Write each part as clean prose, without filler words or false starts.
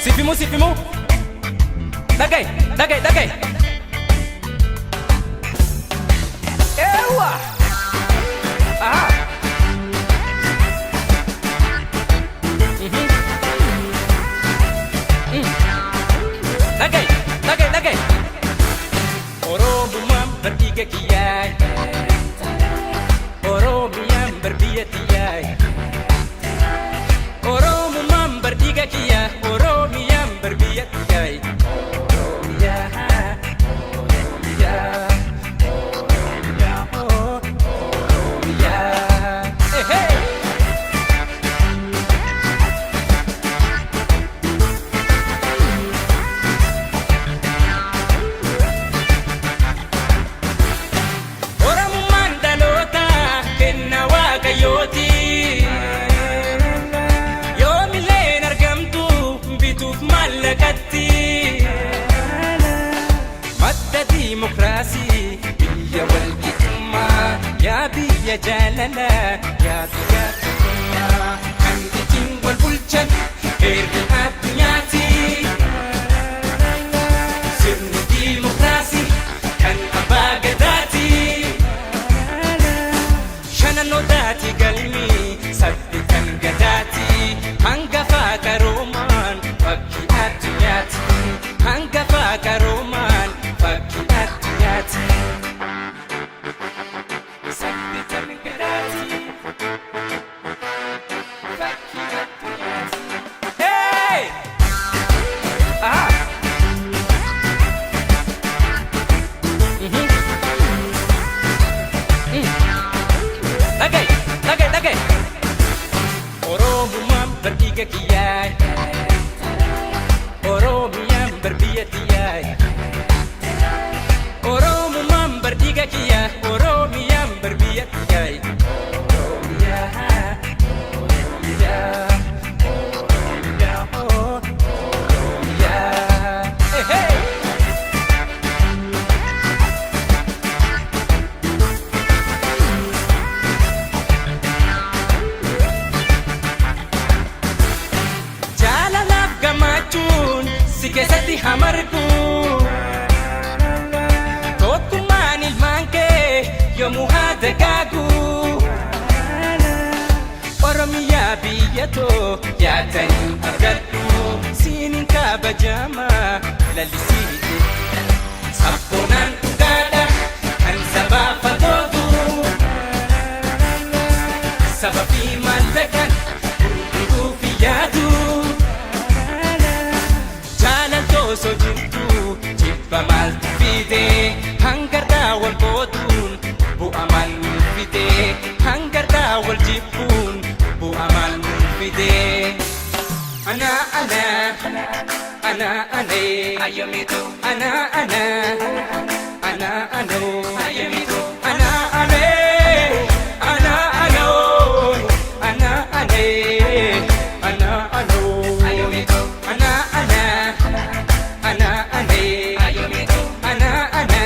Siif himuu, siif himuu. Dhaga'i, dhaga'i, dhaga'i. Eewwa! Aha! Dhaga'i, dhaga'i, dhaga'i. Oromummaan bar dhiiga kiyyaa. Oromiyaan bar biyya tiyyaa. Oromummaan bar dhiiga kiyyaa. Oromiyaan bar biyya tiyyaa. Oromiyaa, Oromiyaa, Oromiyaa, Oromiyaa. Hey, hey! Oromummaan dhaloota kenna Waaqayyooti. Yoomilleen argamtu bituuf maallaqatti. Madda diimokiraasii, biyya walqixxummaa, yaa biyya jaalala, yaa biyya tokkummaa. Kan ittiin wal bulchan heerri addunyaati. Sirni diimokiraasii kan abbaa gadaati. Shananodaati galmi sabbi kan gadaati. Hangafa qaroomaan fakkii addunyaati. Hangafa qaroomaan fakkii addunyaati. Sabbi kan gadaati. Fakkii addunyaati. Hey! Aha! Dhaga'i, dhaga'i, dhaga'i. Oromummaan bar dhiiga kiyyaa. Oromiyaan bar biyya tiyyaa. Oromummaan bar dhiiga kiyyaa. Oromiyaan bar biyya tiyyaa. Oromiyaa, Oromiyaa, Oromiyaa, Oromiyaa. Hey, hey! Jaalalaaf gammachuun si keessatti hamargu. Tokkummaan ilmaan kee yoomuu haa dagaagu. Oromiyaa biyya too yaatanii abdadhu. Siiniin kabajama lalisii. Sabboonaan dhugaadha kan sabaaf tootu. Saba fi maallaqaan gurguruuf yaadu. Jaalaltoo osoo jirtu jibba maaltu fide? Hangarraa wal qooduun bu'a maal nuuf fide? Hangarraa wal jibbuun bu'a maal nuuf fide? Ana ana ana ane Ayyamitu. Ana ana ana ano Ayyamitu. Ana ane ana ano ana ane ana ano Ayyamitu. Ana ana ana ane Ayyamitu. Ana ana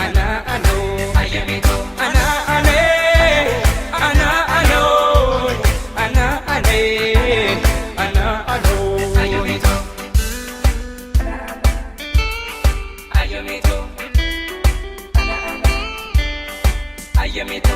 ana ano Ayyamitu. Ana ane ana ano ana ane ana ano Ayyamitu. Ayyamitu. Ayyamitu.